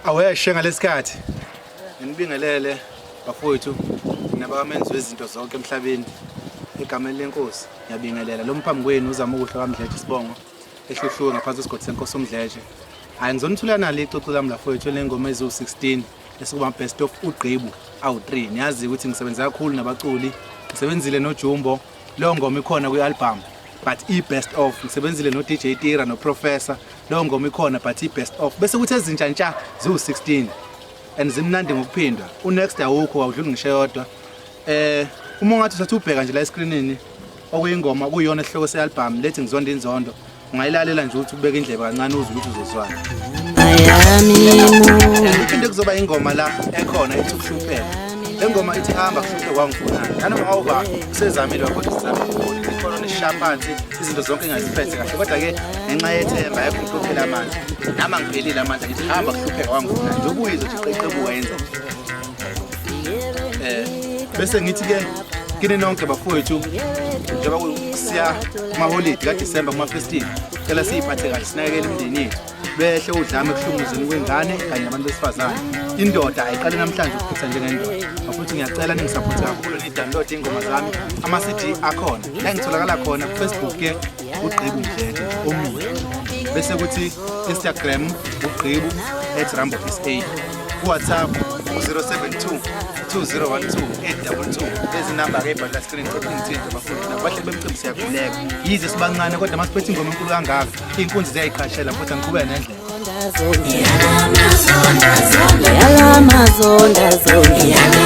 Aweshe ngalesikhathi. Nginibingelele bafowethu nabamenzi wezinto zonke emhlabeni. Egameni lenkosi ngiyabingelela. Lo mphambi kwenu uzama ukuhle kwaMdletshe isibongo ehluhluwe ngaphansi kwesigodi senkosi uMdletshe. Hayi ngizonithula nalo ixoxo lami lafowethu lengoma eziwu-16 esikuba best of ugqibu awu-3. Niyazi ukuthi ngisebenza kakhulu nabaculi. Ngisebenzile noJumbo. Leyo ngoma ikhona kwi-album but i-best of ngisebenzile no-DJ Tira no-Professor leyo ngoma ikhona but i-best of bese kuthi ezintsha ntsha ziwu-16 and zimnandi ngokuphindwa unext awukho awudluli ngisho eyodwa eh uma ungathi uthatha ubheka nje la escreenini okuyingoma kuyiyona esihloko se-album lethi ngizonda inzondo ungayilalela nje ukuthi ubeke indlebe kancane uzwe ukuthi uzozwana kuphinde kuzoba ingoma la ekhona ethi ukuhlupheka le ngoma ithi hamba kuhlupheka kwangifunani nanoma awuba usezamile wakhona isizame ikhono nesisha phansi izinto zonke engaziphethe kahle kodwa-ke ngenxa yethemba ayekho ukuhluphela amandla nami angiphelile amandla ngithi hamba kuhlupheka kwangifunani nje ubuyizwe nje qeqebuka yenza eh bese ngithi ke kini nonke bafowethu njengoba siya kumaholidi kaDisemba kuma-festive cela siyiphathe kahle sinakekele imindeni yethu behle udlame ekuhlukumezeni kwengane kanye nabantu besifazane indoda ayiqale namhlanje ukuphutha njengendoda bafowethu ngiyacela ningisaphothe kakhulu nidownload iy'ngoma zami ama-cd akhona la ngitholakala khona kufacebook ke ugqibu mdletshe omile bese kuthi Instagram ugqibu at rambo sa kuWhatsApp 072 2012 822 lezi namba ke ibhalwa screen cela ngithinte bafowethu nabahle bemcimbi siyakhuleka yize sibancane kodwa masiphethe ingoma enkulu kangaka iy'nkunzi ziyayiqhashela futhi angiqhubeke nendlela Yala mazonda zonda.